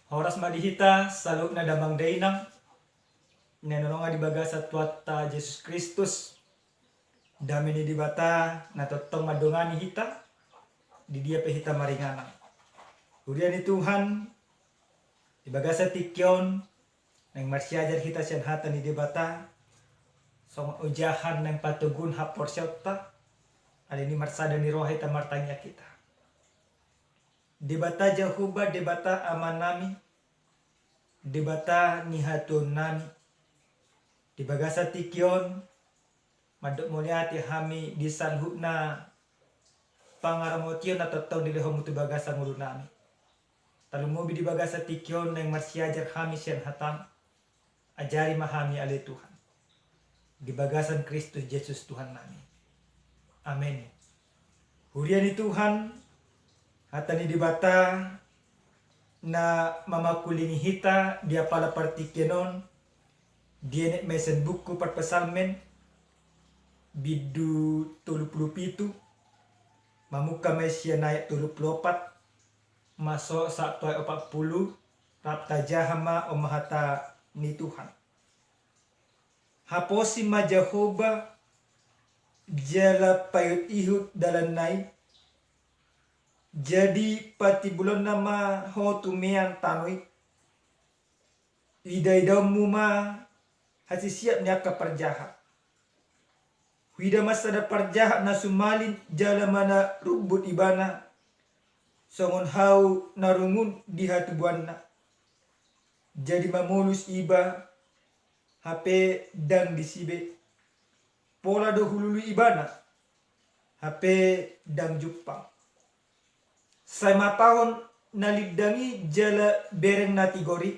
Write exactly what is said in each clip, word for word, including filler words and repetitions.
Horas ma di hita saluhutna damang dainang na hinaholongan di bagasan Tuhanta Jesus Kristus. Dame ni Debata na tongtong mandongani hita di dia pe hita maringanan. Huria ni Tuhan, di bagasan tingki on naeng marsiajar hita sian hata ni Debata, songon ojahan naeng patoguhon haporseaonta. Alani i marsada ni roha hita, martangiang hita. Debata Jahowa, Debata Amanami, Debata ni hatuaonnami, di bagasan tingki on mandok mauliate hami di saluhutna pangaramotion na tongtong dilehonmu tu bagasan ngolunami. Tarlumobi di bagasan tingki on naeng marsiajar hami sian hatam. Ajari ma hami ale Tuhan, di bagasan Kristus Jesus Tuhannami. Amen. Huria ni Tuhan, hata ni Debata na mamangkulingi hita di apala partingkian on, dienet ma i sian buku Parpsalmen, bindu tolu pulu pitu, mamungka ma i sian ayat tolu pulu opat, masuk sahat tu ayat opat pulu, rap tajaha ma on ma hata ni Tuhan. Haposi ma Jahowa, jala paihutihut dalanna i, jadi patimbulonna ma ho tu mean tano i. Idaidaonmu ma hasisiap ni angka parjahat. Huida ma sada parjahat na sumalin jala manarumbut ibana, songon hau na rungun di hatubuanna. Jadi mamolus iba, hape ndang disi be. Pola do hulului ibana, hape ndang jumpang. Sai matahon na lindang i jala bereng na tigor i,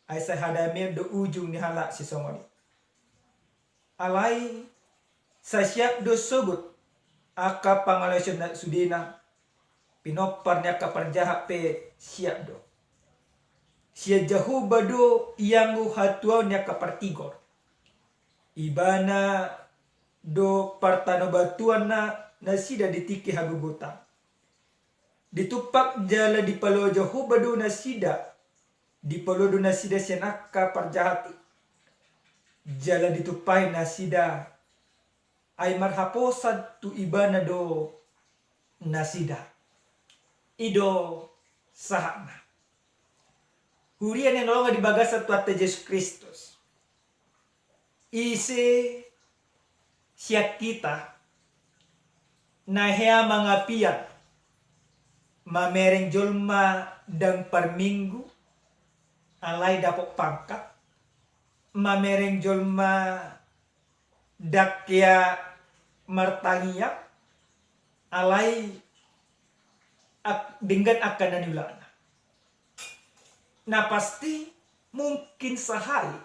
ai sai hadameon do ujung ni halak sisongon i. Alai sai siap do sogot angka pangalaosion na sudena, pinompar ni angka parjahat pe siap do. Sian Jahowa do ianggo hatuaon ni angka partigor. Ibana do partanobatuanna nasida di tingki hagogotan. Ditumpak jala dipaloas Jahowa do nasida, dipaloas do nasida sian angka parjahat i. Jala ditumpahi nasida, ai marhaposan tu ibana do nasida. I do sahatna. Huria na hinaholongan di bagasan Tuhanta Jesus Kristus. Ise sian hita na hea mangapian, mamereng jolma ndang parminggu, alai dapot pangkat, mamereng jolma ndang hea martangiang, alai ak-, denggan angka na niulana. Na pasti mungkin sahali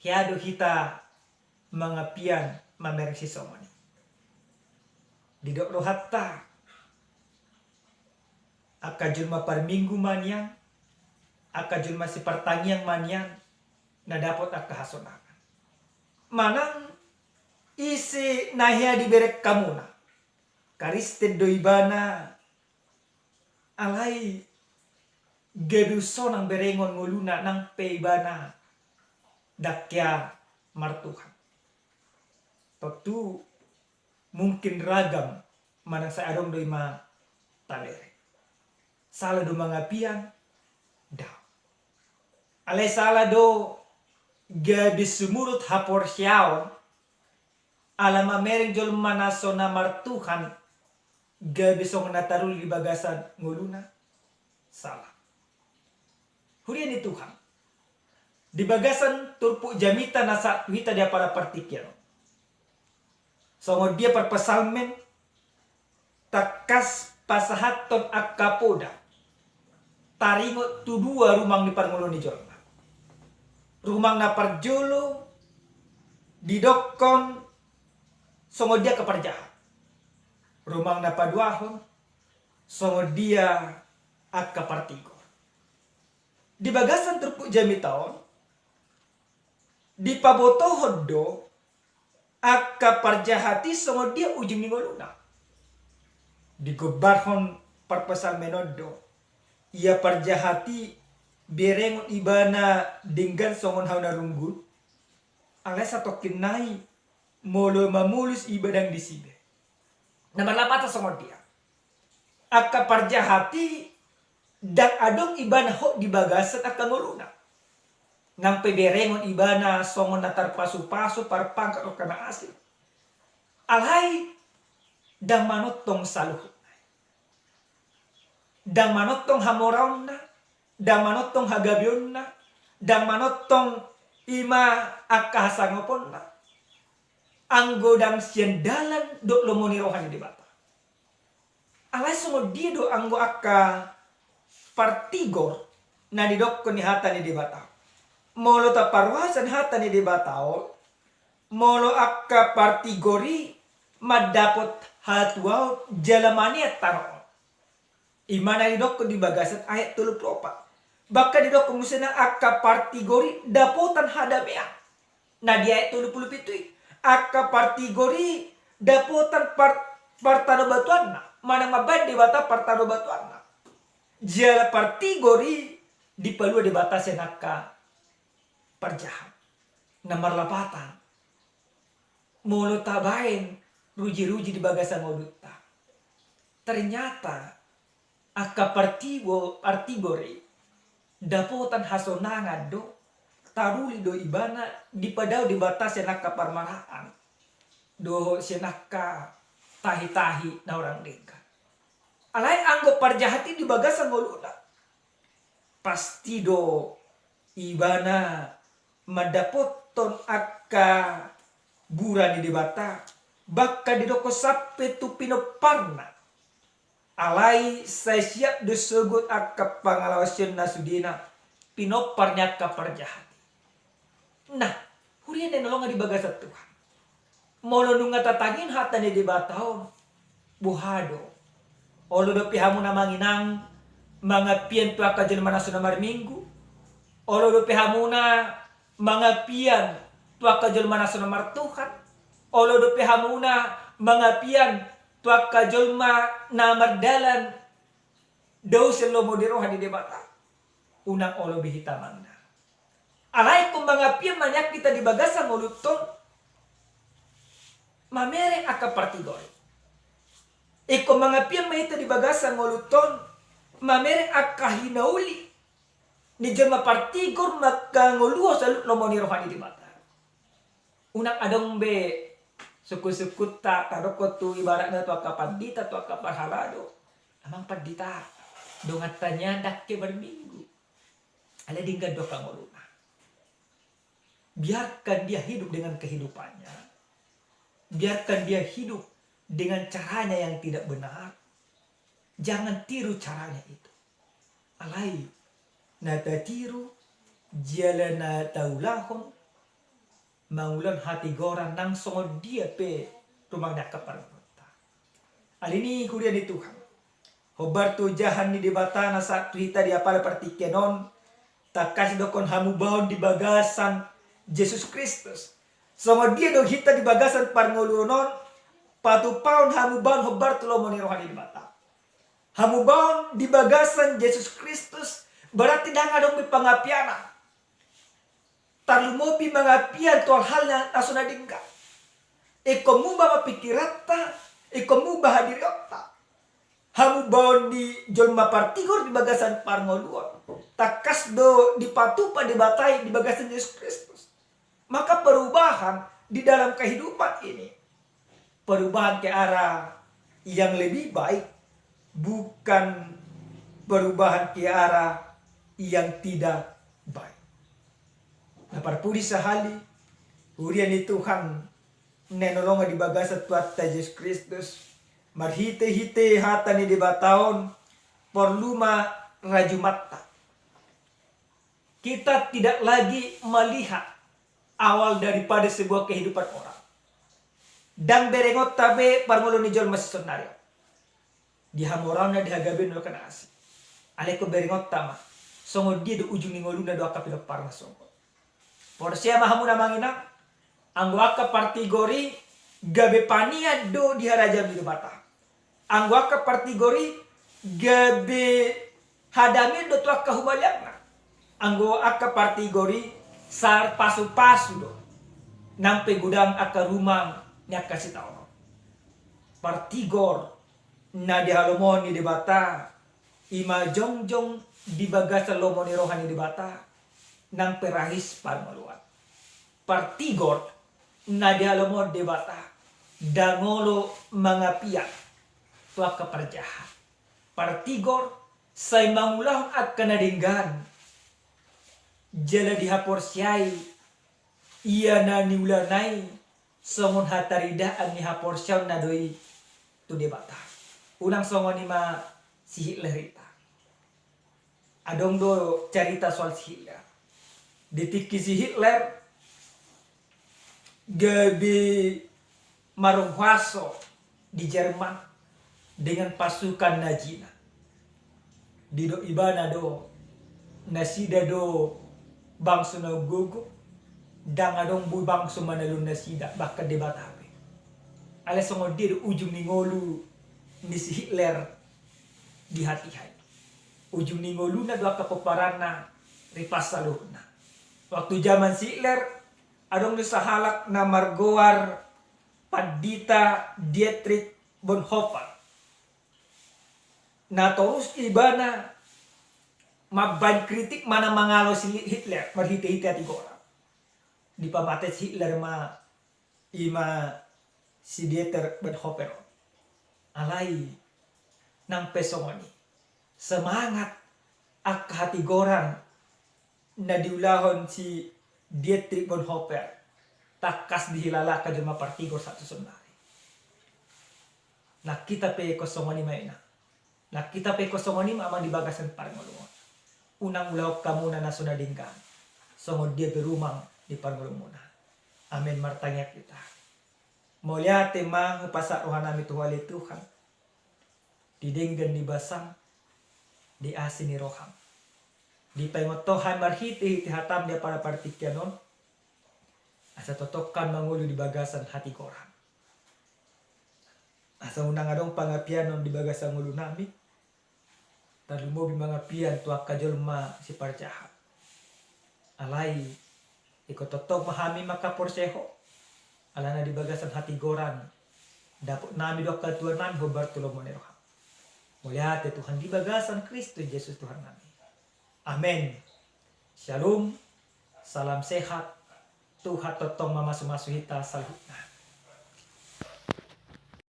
hea do hita mangapian mamereng sisongon i. Didok rohanta, angka jolma parminggu ma nian, angka jolma sipartangiang ma nian, na dapot angka hasonangan. Manang ise na hea dibereng hamuna, Kristen do ibana, alai gabe sonang berengon ngoluna nang pe ibana ndang hea martuhan. Tontu mungkin ragam manang sai adong do i ma tabereng. Sala do mangapian? Daong. Alai sala do gabe sumurut haporseaon ala mamereng jolma na so na martuhan gabe songon na taruli di bagasan ngoluna? Sala. Huria ni Tuhan, di bagasan turpuk jamita na sahat tu hita di apala partingkian on, songon dia parpsalmen, tangkas pasahathon angka poda taringot tu dua rumang ni parngoluon ni jolma. Rumang na parjolo didokkon songon dia angka parjahat. Rumang na paduahon songon dia angka partigor. Di bagasan turpuk jamita on, dipabotohon do angka parjahat i songon dia ujung ni ngoluna. Digombarhon parpsalmen on do, Ia parjahat i berengon ibana denggan songon hau na runggun, alai satongkin nai molo mamolus iba ndang disi be. Na marlapatan songon dia? Angka parjahat i ndang adong ibana hot di bagasan angka ngoluna. Nang pe berengon ibana songon na tarpasupasu, parpangkat dohot na asing, alai ndang manongtong saluhutna i. Ndang manongtong hamoraonna, ndang manongtong hagabeonna, ndang manongtong i ma angka hasangaponna, anggo ndang sian dalan dohot lomo ni roha ni Debata. Alai songon dia do anggo angka partigor na nidokkon ni hata ni Debata? Molo taparrohahon hata ni Debata on, molo angka partigor i mandapot hatuaon jala manean tano on. I ma na nidokkon di bagasan ayat tolu pulu opat. Bahkan didokkon muse nang angka partigor i dapotan hadamean. Na di ayat tolu pulu pitu i, angka partigor i dapotan par-, partanobatuanna, manang mambahen Debata partanobatuanna. Jala partigor i dipalua Debata sian angka parjahat. Na marlapatan, molo tabahen ruji-ruji di bagasan ngolunta, ternyata angka partibo-, partigor i dapotan hasonangan do, taruli do ibana, dipadao Debata sian angka parmaraan dohot sian angka tahi-tahi na hurang denggan. Alai anggo parjahat i di bagasan ngoluna, pasti do ibana mandapothon angka bura ni Debata, bahkan didokkon sampe tu pinomparna. Alai sai siap do sogot angka pangalaosion na sudena pinompar ni angka parjahat i. Nah, huria na hinaholongan di bagasan Tuhan, molo nunga tatangihon hata ni Debata on, boha do? Olo dope hamuna manginang mangapian tu angka jolma na so na marminggu? Olo dope hamuna mangapian tu angka jolma na so na martuhan? Olo dope hamuna mangapian tu angka jolma na mardalan dao sian lomo ni roha ni Debata? Unang olo be hita manginang. Alai ingkon mangapian ma nian hita di bagasan ngolunta on mamereng angka partigor i. Ingkon mangapian ma hita di bagasan ngolunta on mamereng angka hinauli ni jolma partigor mangkangoluhon saluhut lomo ni roha ni Debata. Unang adong be sungkun-sungkunta tadokkon tu ibaratna tu angka pandita, tu angka parhalado, "Amang pandita, donganta nian ndang ke marminggu, alai denggan do angka ngoluna." Biarkan dia hidup dengan kehidupannya. Biarkan dia hidup dengan caranya yang tidak benar. Jangan tiru caranya itu. Alai na tatiru jala na taulahon mangulahon hatigoran nang songon dia pe rumang ni angka parngoluonta. Alani i huria ni Tuhan, hombar tu jaha ni Debata na sahat tu hita di apala partingkian on, tangkas didokkon hamubaon di bagasan Jesus Kristus. Songon dia do hita di bagasan parngoluon on, patupaon hamubaon hombar tu lomo ni roha ni Debata. Hamubaon di bagasan Jesus Kristus, berarti ndang adong be pangapianan. Tarlumobi mangapian tu hal-hal na so na denggan. Ingkon muba ma pingkiranta, ingkon muba hadirionta. Hamubaon ni jolma partigor di bagasan parngoluon, tangkas do dipatupa Debata i di bagasan Jesus Kristus. Maka perubahan di dalam kehidupan ini, perubahan ke arah yang lebih baik, bukan perubahan ke arah yang tidak baik. Na parpudi sahali, huria ni Tuhan na hinaholongan di bagasan Tuhanta Jesus Kristus, marhite-hite hata ni Debata on, porlu ma rajumanta. Kita tidak lagi melihat awal daripada sebuah kehidupan orang. Ndang berengonta be parngoluon ni jolma sisonari on. Di hamoraonna, di hagabeonna dohot na asing. Alai ingkon berengonta ma songon dia do ujung ni ngoluna dohot angka pinomparna songon. Porsea ma hamuna manginang, anggo angka partigor i gabe panean do di harajaon ni Debata. Anggo angka partigor i gabe Hadamion do tu angka humaliangna. Anggo angka partigor i sar pasupasu do. Nang pe godang angka rumang ni angka sitaonon. Partigor na dihalomohon ni Debata, i ma jongjong di bagasan lomo ni roha ni Debata, nang pe rahis parngoluan. Partigor na dihalomohon Debata, ndang olo mangapian tu angka parjahat. Partigor sai mangulahon angka na denggan, jala dihaporseai ia na niulana i songon hataridaan ni haporseaonna do i tu Debata. Unang songon i ma si Hitler ita. Adong do carita soal si Hitler. Di tingki si Hitler gabe marhuaso di Jerman dengan pasukan Nazina. Didok ibana do, nasida do bangso na gogo, ndang adong boi bangso manalon nasida, bahkan Debata pe. Alai songon dia do ujung ni ngolu ni si Hitler di hatiha i. Ujung ni ngoluna do angka pomparanna ripas saluhutna. Waktu jaman si Hitler, adong do sahalak na margoar Pandita Dietrich Bonhoeffer. Na torus ibana mambaen kritik manang mangalo si Hitler marhitehite hatigoran. Dipamate si Hitler ma i ma si Dieter Bonhoeffer on. Alai nang pe songon i, semangat angka hatigoran na diulahon si Dietrich Bonhoeffer tangkas dihilala angka jolma partigor sahat tu saonnari. Nang hita pe ingkon songon i ma, ina. Nang hita pe ingkon songon i ma, amang, di bagasan parngoluon. Unang ulahon hamuna na so na denggan, songon dia pe rumang di parngoluonmuna. Amen. Martangiang hita. Mauliate ma hupasahat rohanami tu Ho ale Tuhan, di denggan ni basam, di asi ni roham. Dipaingot Ho hami marhitehite hatam di apala partingkian on, asa tongtong hami mangolu di bagasan hatigoran. Asa unang adong pangapianon di bagasan ngolunami, tarlumobi mangapian tu angka jolma siparjahat. Alai ingkon tongtong ma hami manghaporseai Ho, alana di bagasan hatigoran dapotnami do angka tuanami hombar tu lomo ni roham. Mauliate Tuhan di bagasan Kristus Jesus Tuhannami. Amen. Shalom. Salam sehat. Tuhan tongtong mamasumasu hita saluhutna.